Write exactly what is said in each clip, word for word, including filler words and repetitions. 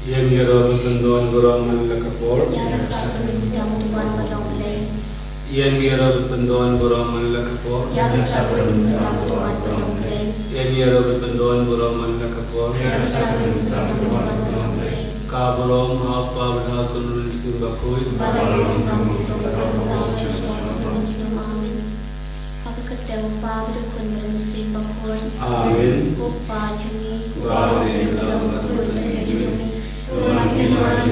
Ïa ngi ruh ba pyndonkam burom man la ka por. Ïa ka sah ka mynsiem jong u Trai ba long Blei. Ïa ngi ruh ba pyndonkam burom man la ka por. Ïa ka sah ka mynsiem jong u Trai ba long Blei. Ïa ngi ruh ba pyndonkam burom man la ka por. Ïa ka sah ka mynsiem jong u Trai ba long Blei. Ka burom ha u Kpa bad ha u Khun bad ha u Mynsiem Bakhuid. Ba la long Amen. Ha ka kyrteng u Kpa bad u Khun bad u Mynsiem Bakhuid. Amen. Ko Kpa jong ngi, uba ha ka kyrteng bakhuid ka jong ngi. Uba ha ka kyrteng bakhuid ka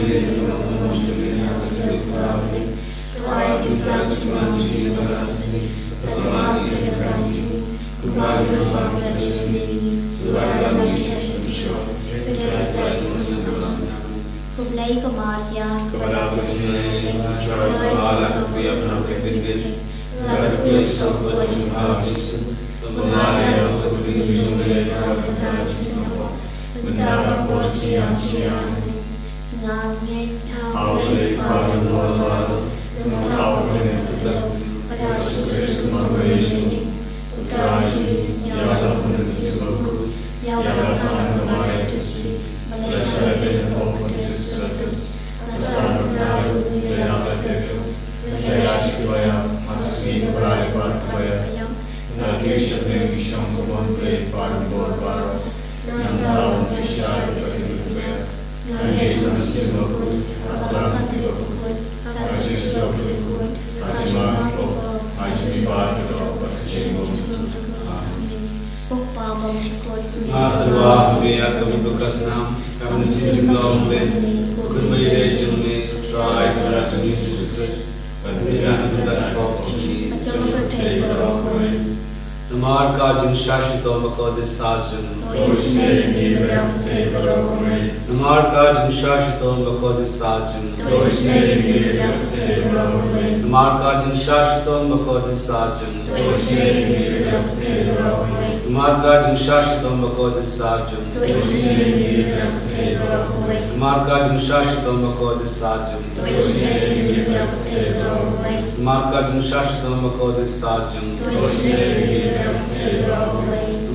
jong ngi, ha ka kyrteng bakhuid. To ai ki pla jingman jong ngi ha ka sngi. Bad to ai ki pla jingman jong ngi. Uba ha ka kyrteng bakhuid ka jong ngi. Uba ha ka kyrteng bakhuid ka jong ngi. Khublei ko Maria. Kaba dap ka jingïaid, U Trai u don bad phi, ha pdeng ki khynnah ki khynnah, bad ka kyrteng jong u Kpa jong phi u Jisu. Ko Maria, to kyrkhu ïa ngi kiba ïeit, ha ka por jong ngi. Bad ha ka por jong ngi sha. Nga ngeit ha U Blei Kpa jong ngi uba ha ka khyndew, ha U Blei Kpa jong ngi uba ha ka khyndew, bad ha U Jisu Khrist u nongpynim jong ngi. U Trai jong ngi, ïa u Khun bad u Mynsiem Bakhuid, ïa u Blei Kpa bad ïa u Jisu, ba la shah ïaid na pop u Pontius Pilatus, la sah bad la ïap, la ïap, la ïap, la ïaid sha ki baïap, ha ka sngi kaba lai bad kaba ïap, la kiew sha pdeng ki shong ka mon U Blei Kpa jong ngi uba ha ka khyndew. Nangta un pynshai ïa ki briew kiba ïap. Nga ngeit ha U Mynsiem Bakhuid, ha ka Trinity kaba khuid, ha ka jingsngew bakhuid, ha ka jingma ki pop, ha ka jingpynbeit ki doh, bad ka jingbymjukut. Amen. Ko Kpa bymjukut, nga tyrwa ha me ïa ka mut bad ka snam, ka mynsiem jong U Blei, U Khun baiadei jong me, U Trai kaba ïaid jong ngi U Jisu Khrist, bad ka jingïaid bynta ki pop jong ngi, jong ka pyrthei baroh kawei. Namar ka jingshah shitom bakordit sah jong U. To isynei ïa ngi, U Blei, ha ka pyrthei baroh kawei. Namar ka jingshah shitom bakordit sah jong U. To isynei ïa ngi, U Blei, ha ka pyrthei baroh kawei. Namar ka jingshah shitom bakordit sah jong U. To isynei ïa ngi, U Blei, ha ka pyrthei baroh kawei. Namar ka jingshah shitom bakordit sah jong U. To isynei ïa ngi, U Blei, ha ka pyrthei baroh kawei. Namar ka jingshah shitom bakordit sah jong U. To isynei ïa ngi, U Blei, ha ka pyrthei baroh kawei. Namar ka jingshah shitom bakordit sah jong U. To isynei ïa ngi, U Blei, ha ka pyrthei baroh kawei.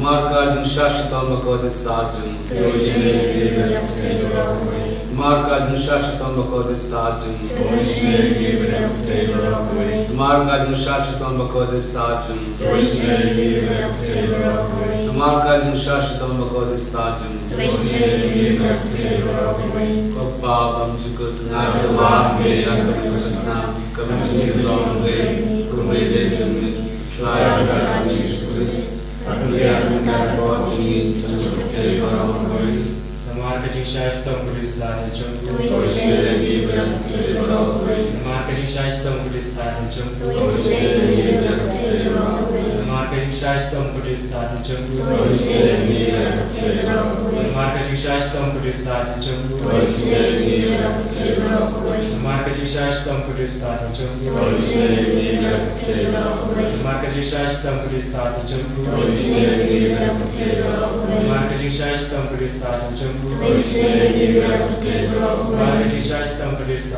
Namar ka jingshah shitom bakordit sah jong U. To isynei ïa ngi, U Blei, ha ka pyrthei baroh kawei. Namar ka jingshah shitom bakordit sah jong U. To isynei ïa ngi, U Blei, ha ka pyrthei baroh kawei. Namar ka jingshah shitom bakordit sah jong U. To isynei ïa ngi, U Blei, ha ka pyrthei baroh kawei. Namar ka jingshah shitom bakordit sah jong U. To isynei ïa ngi, U Blei, ha ka pyrthei baroh kawei. Ko Kpa bymjukut, nga tyrwa ha me ïa ka mut bad ka snam, ka mynsiem jong U Blei, U Khun baiadei jong me, U Trai kaba ïaid jong ngi U Jisu Khrist, bad ka jingïaid bynta ki pop jong ngi, jong ka pyrthei baroh kawei. Namar ka jingshah shitom bakordit sah jong U. To isynei ïa ngi, U Blei, ha ka pyrthei baroh kawei. Namar ka jingshah shitom bakordit sah jong U. To isynei ïa ngi, U Blei, ha ka pyrthei baroh kawei. Namar ka jingshah shitom bakordit sah jong U. To isynei ïa ngi, U Blei, ha ka pyrthei baroh kawei. Namar ka jingshah shitom bakordit sah jong U. To isynei ïa ngi, U Blei, ha ka pyrthei baroh kawei. Namar ka jingshah shitom bakordit sah jong U. To isynei ïa ngi, U Blei, ha ka pyrthei baroh kawei. Namar ka jingshah shitom bakordit sah jong U. To isynei ïa ngi, U Blei, ha ka pyrthei baroh kawei. Namar ka jingshah shitom bakordit sah jong U. To isynei ïa ngi, U Blei, ha ka pyrthei baroh kawei. Namar ka jingshah shitom bakordit sah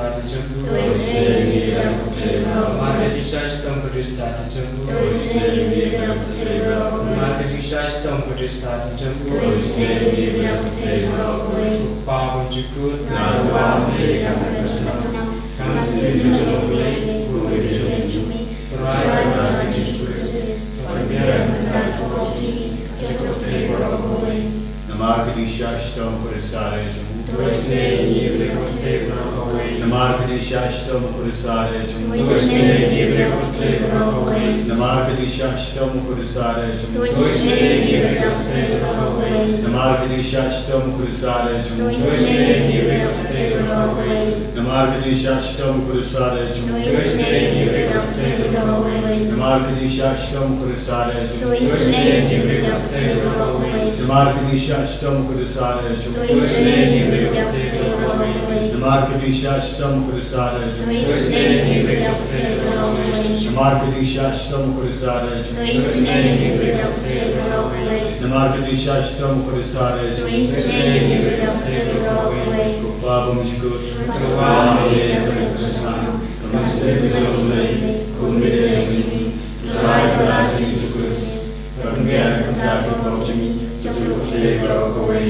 jong U. To isynei ïa ngi, U Blei, ha ka pyrthei baroh kawei. Namar ka jingshah shitom bakordit sah jong U. To isynei ïa ngi, U Blei, ha ka pyrthei baroh kawei. Namar ka jingshah shitom bakordit sah jong U. To isynei ïa ngi, U Blei, ha ka pyrthei baroh kawei. Ko Kpa bymjukut, nga tyrwa ha me ïa ka mut bad ka snam, ka mynsiem jong U Blei, U Khun baiadei jong me, U Trai kaba ïaid jong ngi U Jisu Khrist, bad ka jingïaid bynta ki pop jong ngi, jong ka pyrthei baroh kawei. Namar ka jingshah shitom bakordit sah jong U. To isynei ïa ngi, U Blei, ha ka pyrthei baroh kawei. Namar ka jingshah shitom bakordit sah jong U. To isynei ïa ngi, U Blei, ha ka pyrthei baroh kawei. Namar ka jingshah shitom bakordit sah jong U. To isynei ïa ngi, U Blei, ha ka pyrthei baroh kawei. Namar ka jingshah shitom bakordit sah jong U. To isynei ïa ngi, U Blei, ha ka pyrthei baroh kawei. Namar ka jingshah shitom bakordit sah jong U. To isynei ïa ngi, U Blei, ha ka pyrthei baroh kawei. Namar ka jingshah shitom bakordit sah jong U. To isynei ïa ngi, U Blei, ha ka pyrthei baroh kawei. Namar ka jingshah shitom bakordit sah jong U. To isynei ïa ngi, U Blei, ha ka pyrthei baroh kawei. Namar ka jingshah shitom bakordit sah jong U. To isynei ïa ngi, U Blei, ha ka pyrthei baroh kawei. Namar ka jingshah shitom bakordit sah jong U. To isynei ïa ngi, U Blei, ha ka pyrthei baroh kawei. Namar ka jingshah shitom bakordit sah jong U. To isynei ïa ngi, U Blei, ha ka pyrthei baroh kawei. Ko Kpa bymjukut, nga tyrwa ha me ïa ka mut bad ka snam, ka mynsiem jong U Blei, U Khun baiadei jong me, U Trai kaba ïaid jong ngi U Jisu Khrist, bad ka jingïaid bynta ki pop jong ngi, jong ka pyrthei baroh kawei.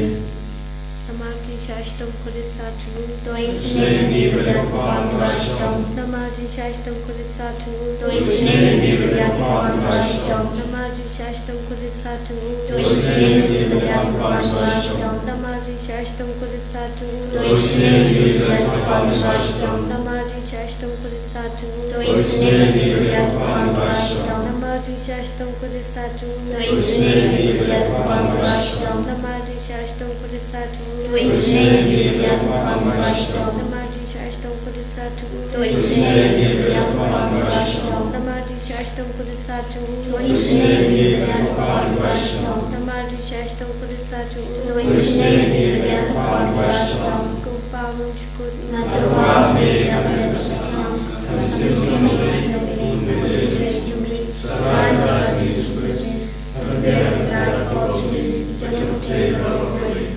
Namar ka Shah shitom khublei shibun. To isynei ïa ngi ba ïa ka pan ba shitom. Namar jingshah shitom khublei shibun. To isynei ïa ngi ba ïa ka pan ba shitom. Namar jingshah shitom khublei shibun. To isynei ïa ngi ba ïa ka pan ba shitom. Namar jingshah shitom khublei shibun. To isynei ïa ngi ba ïa ka pan ba shitom. Namar jingshah shitom khublei shibun. To isynei ïa ngi ba ïa ka pan ba shitom. Namar jingshah shitom khublei shibun. To isynei ïa ngi ba ïa ka pan ba shitom. Namar jingshah shitom khublei shibun. To isynei ïa ngi ba ïa ka pan ba shitom. Namar jingshah shitom khublei shibun. To isynei ïa ngi ba ïa ka pan ba shitom. Namar jingshah shitom khublei shibun. To isynei ïa ngi ba ïa ka pan ba shitom. Namar jingshah shitom khublei shibun. To isynei ïa ngi ba ïa ka pan ba shitom. Ko Pa, me shu kut. Nga tyrwa ïa me ïa ka leh ka basnam, ka mynsiem jong me, ka jingim jong me. Trai Jisu Khrist, pynbiang ïa ka pop jong ngi, jong ka pop jong ngi.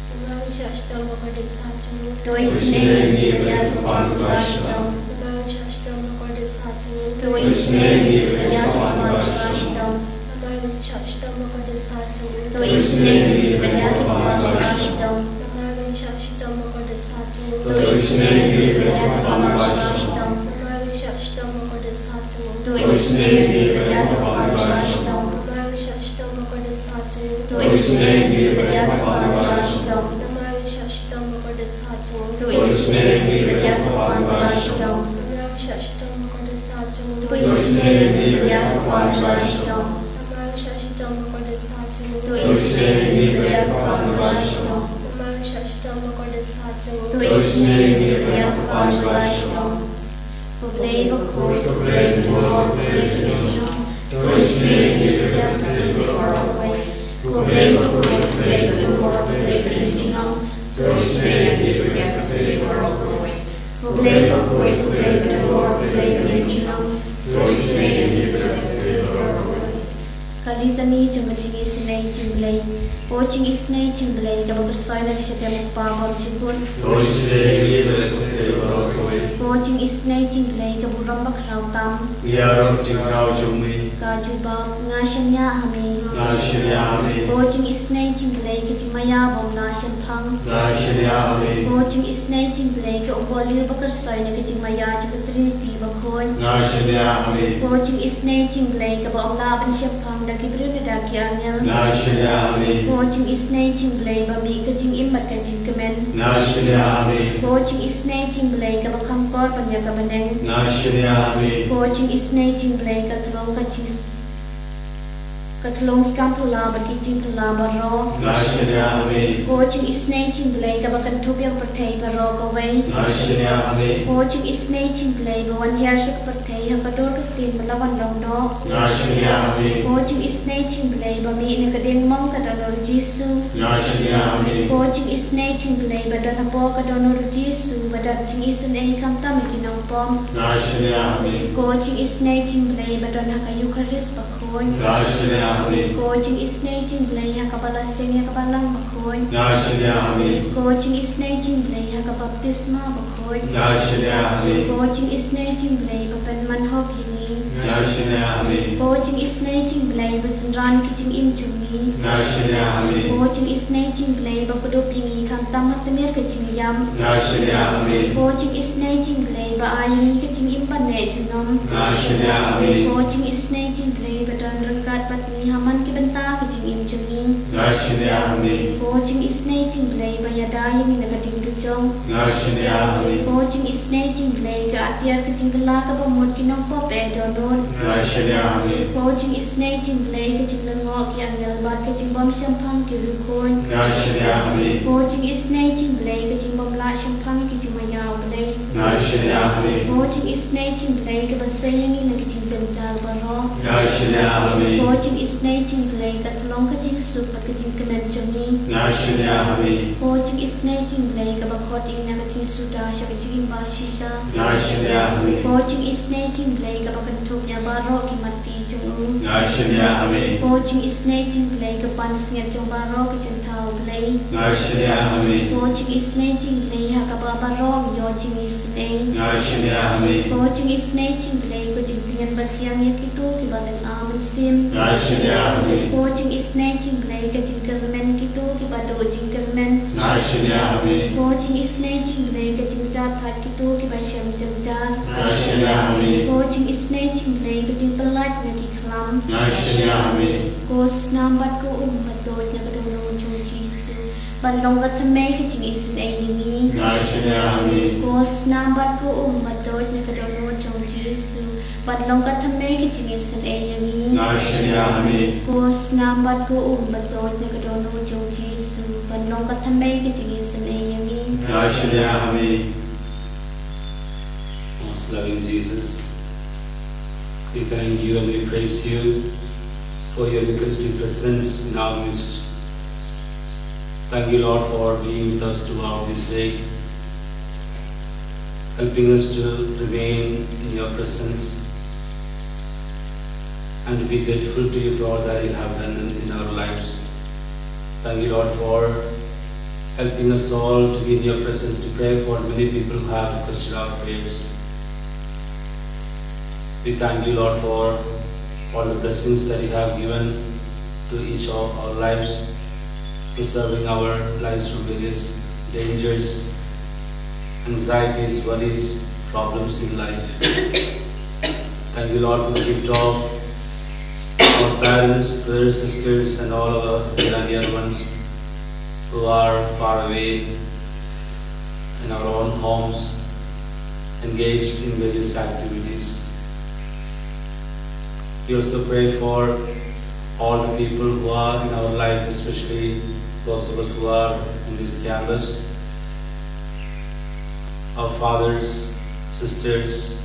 Namar jingshah shitom ba kordit shah jong ngi. To isynei ïa ngi ba ïa ka pan ba shitom. Namar jingshah shitom ba kordit shah jong ngi. To isynei ïa ngi ba ïa ka pan ba shitom. Namar jingshah shitom ba kordit shah jong ngi. To isynei ïa ngi ba ïa ka pan ba shitom. Namar jingshah shitom ba kordit shah jong ngi. To isynei ïa ngi ba ïa ka pan ba shitom. Namar jingshah shitom ba kordit shah jong ngi. To isynei ïa ngi ba ïa ka pan ba shitom. Namar jingshah shitom ba kordit shah jong ngi. To isynei ïa ngi ba ïa ka pan ba shitom. Namar jingshah shitom ba kordit shah jong ngi. To isynei ïa ngi ba ïa ka pan ba shitom. Namar jingshah shitom ba kordit shah jong ngi. To isynei ïa ngi ba ïa ka pan ba shitom. Namar jingshah shitom ba kordit shah jong ngi. To isynei ïa ngi ba ïa ka pan ba shitom. Namar jingshah shitom ba kordit shah jong ngi. To isynei ïa ngi ba ïa ka pan ba shitom. Ko Blei bakhuid, ko Blei ba dur, ko Blei kane ka jinglong, to isynei ïa ngi ba ïa ka pyrthei baroh kawei. Ko Blei bakhuid, ko Blei ba dur, ko Blei kane ka jinglong, to isynei ïa ngi ba ïa ka pyrthei baroh kawei. Ko Blei bakhuid, ko Blei ba dur, ko Blei kane ka jinglong, to isynei ïa ngi ba ïa ka pyrthei baroh kawei. Ka litani jong ka jingisynei jong Blei. Ko jingisynei jong Blei kaba khuid sha ka shadem u Kpa bymjukut. To isynei ïa ngi ba ïa ka pyrthei baroh kawei. Ko jingisynei jong Blei kaba u ram bakhraw tam. Ïaroh jingkhraw jong me. Ka jubab, nga shaniah ha me. Nga shaniah ha me. Ko jingisynei jong Blei ka jingmaïa bym lah shemphang. Nga shaniah ha me. Ko jingisynei jong Blei ka umpohliew ba khuid sha ka jingmaïa jong ka Trinity bakhuid. Nga shaniah ha me. Ko jingisynei jong Blei kaba ym lah ban shemphang da ki briew ne da ki angel. Nga shaniah ha me. Ko jingisynei jong Blei ba mih ka jingim bad ka jingkmen. Nga shaniah ha me. Ko jingisynei jong Blei kaba kham kor ban ïa ka bneng. Nga shaniah ha me. Ko jingisynei jong Blei ka tlong ka jing Ka tlong ki kam phylla bad ki jingphylla baroh. Nga shaniah ha me. Ko jingisynei jong Blei kaba kynthup ïa ka pyrthei baroh kawei. Nga shaniah ha me. Ko jingisynei jong Blei ba wan hiar sha ka pyrthei ha ka dur ka ktien ba la wan long doh. Nga shaniah ha me. Ko jingisynei jong Blei ba mih na ka diengmong ka Dohnud Jisu. Nga shaniah ha me. Ko jingisynei jong Blei ba don hapoh ka Dohnud Jisu ba dap jingisynei khamtam ïa ki nongpop. Nga shaniah ha me. Ko jingisynei jong Blei ba don ha ka Eukharist bakhuid. Nga shaniah ha me. Ko jingisynei jong Blei ha kaba la seng ïa ka balang bakhuid. Nga shaniah ha me. Ko jingisynei jong Blei ha ka baptisma bakhuid. Nga shaniah ha me. Ko jingisynei jong Blei ba pynman hok ïa ngi. Nga shaniah ha me. Ko jingisynei jong Blei ba synran ki jingim jong ngi. Nga shaniah ha me. Ko jingisynei jong Blei ba kdup ïa ngi khamtam ha tmier ka jingïap. Nga shaniah ha me. Ko jingisynei jong Blei ba ai ïa ngi ka jingim ban neh junom. Nga shaniah ha me. Ko jingisynei jong Blei ba don ryngkat bad ngi ha man ki bynta ka jingim jong ngi. Nga shaniah ha me. Ko jingisynei jong Blei ba ïada ïa ngi na ka ding dujok. Nga shaniah ha me. Ko jingisynei jong Blei ka atiar ka jingkylla kaba mut ki nongpop eh dohnud. Nga shaniah ha me. Ko jingisynei jong Blei ka jinglyngngoh ki angel bad ka jingbym shemphang ki riewkhuid. Nga shaniah ha me. Ko jingisynei jong Blei ka jingbym lah shemphang ki jingmaïa U Blei. Nga shaniah ha me. Ko jingisynei jong Blei kaba sei ïa ngi na ki jingjynjar baroh. Nga shaniah ha me. Ko jingisynei jong Blei ka tlong ka jingsuk bad ka jingkmen jong ngi. Nga shaniah ha me. Ko jingisynei jong Blei kaba khot ïa ngi na ka jingsuda sha ka jingim ba shisha. Nga shaniah ha me. Ko jingisynei jong Blei kaba kynthup ïa baroh ki matti jong u. Nga shaniah ha me. Ko jingisynei jong Blei ka pansngiat jong baroh ki jingthaw Blei. Nga shaniah ha me. Ko jingisynei jong Blei ha kaba baroh ngi ïoh jingisynei. Nga shaniah ha me. Ko jingisynei jong Blei ka jingtngen ba thiang ïa kito kiba thngan mynsiem. Nga shaniah ha me. Ko jingisynei jong Blei ka jingkyrmen kito kiba duh jingkyrmen. Nga shaniah ha me. Ko jingisynei jingblei ka jingjahthait kito kiba shem jynjar. Nga shaniah ha me. Ko jingisynei jingblei ka jingpyllait na ki khlam. Nga shaniah ha me. Ko snam bad ko um bad doid na ka dohnud jong u Jisu, ban long ka thymmei ka jingisynei ïa ngi. Nga shaniah ha me. Ko snam bad ko um bad doid na ka dohnud jong u Jisu, ban long ka thymmei ka jingisynei ïa ngi. Nga shaniah ha me. Ko snam bad ko um bad doid na ka dohnud jong u Jisu, ban long ka thymmei ka jingisynei ïa ngi. Nga shaniah ha me. Most loving Jesus, we thank you and we praise you for your Eucharistic presence in our midst. Thank you, Lord, for being with us throughout this day, helping us to remain in your presence and to be grateful to you for all that you have done in, in our lives. Thank you, Lord, for helping us all to be in your presence to pray for many people who have requested our prayers. We thank you, Lord, for all the blessings that you have given to each of our lives, preserving our lives from various dangers, anxieties, worries, problems in life. Thank you, Lord, for the gift of our parents, brothers, sisters, and all our dear and dear ones who are far away in our own homes, engaged in various activities. We also pray for all the people who are in our life, especially those of us who are in this campus, our fathers, sisters,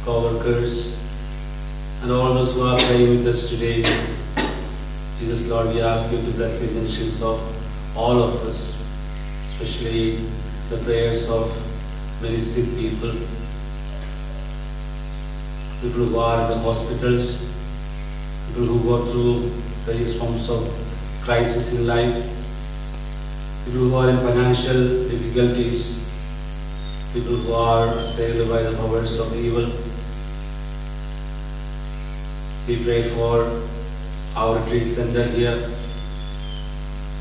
co-workers, and all those who are praying with us today. Jesus, Lord, we ask you to bless the intentions of all of us, especially the prayers of many sick people, people who are in the hospitals, people who go through various forms of crisis in life, people who are in financial difficulties, people who are assailed by the powers of evil. We pray for our retreat center here,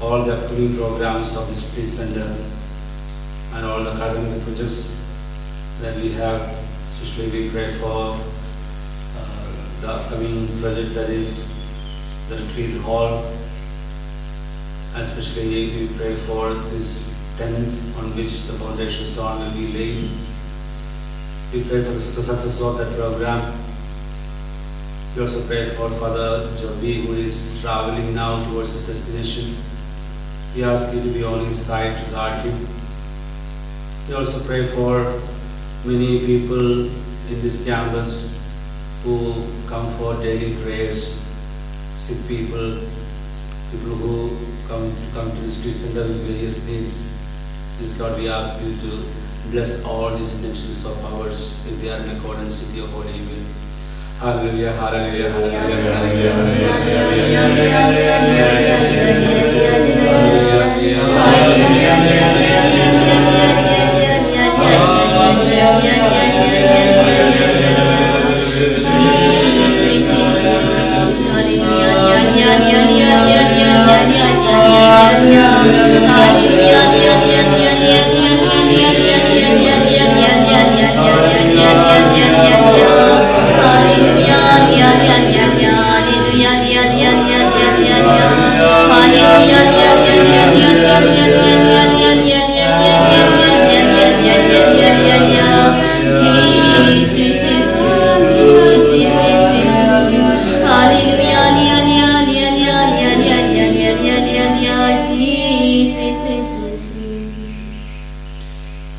all the upcoming programs of this retreat center, and all the academic projects that we have. Especially, we pray for uh, the upcoming project, that is the retreat hall. Especially, we pray for this tent on which the foundation stone will be laid. We pray for the su- success of that program. We also pray for Father Joby, who is traveling now towards his destination. We ask you to be on his side to guard him. We also pray for many people in this campus who come for daily prayers, sick people, people who come, come to this retreat center with various needs. This, Lord, we ask you to bless all these intentions of ours if they are in accordance with your holy will. Hallelujah, hallelujah, hallelujah, hallelujah, hallelujah. Hallelujah.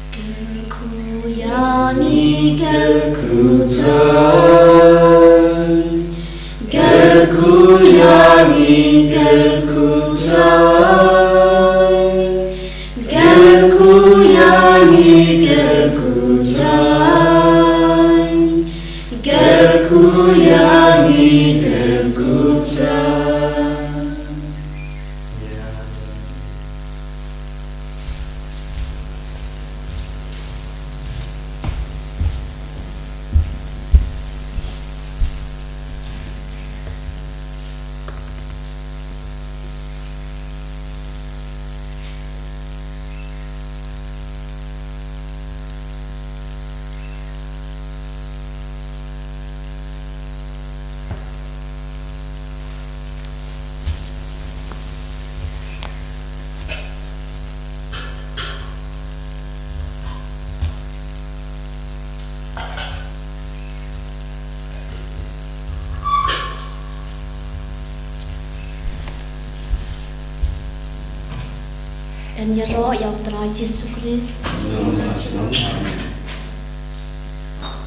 Kyrkhu ïa ngi, kyrkhu Trai. Kyrkhu ïa ngi, kyrkhu Trai. Kyrkhu ïa ngi, kyrkhu Trai. Kyrkhu ïa ngi, kyrkhu Trai. Ngan ïaroh ïa U Trai Jisu Khrist.